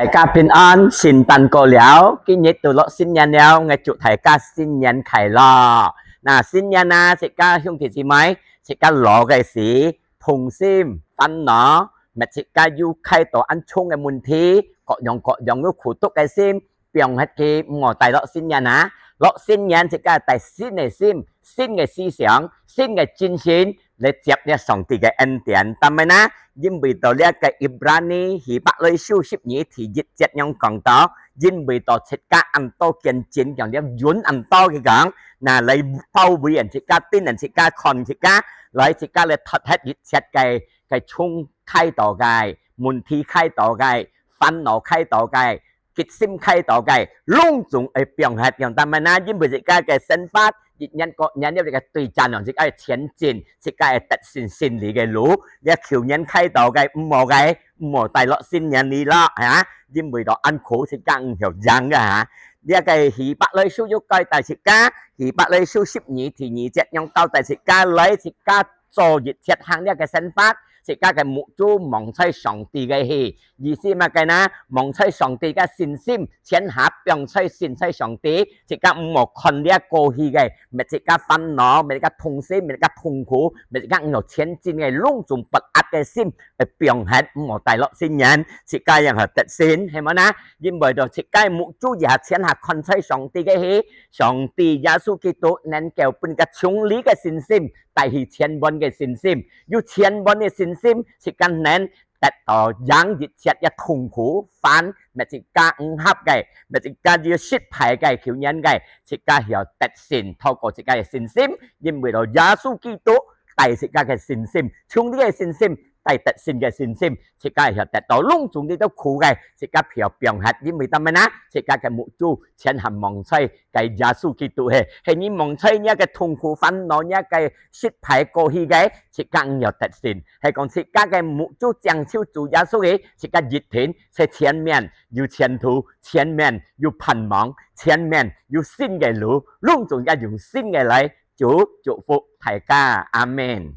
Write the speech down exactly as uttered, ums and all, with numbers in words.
大家平安，聖誕過了，今日就落新年了，𠊎祝大家新年快樂。那新年啊，自家兄弟姊妹，自家老个時，痛心、煩惱，乜自家有開到恁重个問題，各樣各樣有苦毒个心，放忒佢，毋好帶落新年啊。落新年自家帶新个心、新个思想、新个精神， 來接這上帝个恩典。但係呢，因為到這个Ibrani希伯來書十二第一節樣講到，因為到自家恁多見證，講這人恁多个講，那來包圍人自家，盯人自家，看自家，來自家來脫忒一切个个衝開到个問題，開到个煩惱，開到个 決心開到个，攏總會放忒樣。但係呢，因為自家个生活，一年過年，這个對戰哦，自家个前進，自家个得勝勝利个路，這舊年開到个，毋好个，毋好帶落新年裡咯，哈。因為到恁苦，自家毋曉贏个哈。這个希伯來書又交代自家，希伯來書十二第二節樣交代自家，來自家做一切行這个生活，自家个目珠望在上帝个去。 意思麼个呢？望在上帝个信心，全下放在信在上帝，自家毋好看這過去个，乜自家煩惱，乜自家痛心，乜自家痛苦，乜自家毋好前進个，攏總不安个心，會放忒，毋好帶落新年，自家樣好得勝，係無呢？因為到自家目珠也全下看在上帝个去，上帝耶穌基督能夠分个勝利个信心，帶去全穩个信心，有全穩个信心，自家能 得到贏一切个痛苦、煩，乜自家毋合个，乜自家有失敗个、舊年个，自家曉得勝，透過自家个信心，因為到耶穌基督帶自家个信心，從這个信心帶得勝个信心，自家曉得到攏總裡肚苦个，自家曉放忒，因為做麼个呢？自家个目珠全下望在个耶穌基督係，係你望在若个痛苦、煩惱、若个失敗過去个，自家毋曉得勝。 係講自家个目珠正朝主耶穌个，自家一定在前面有前途，前面有盼望，前面有新个路，攏總也用新个來。主祝福大家，阿們。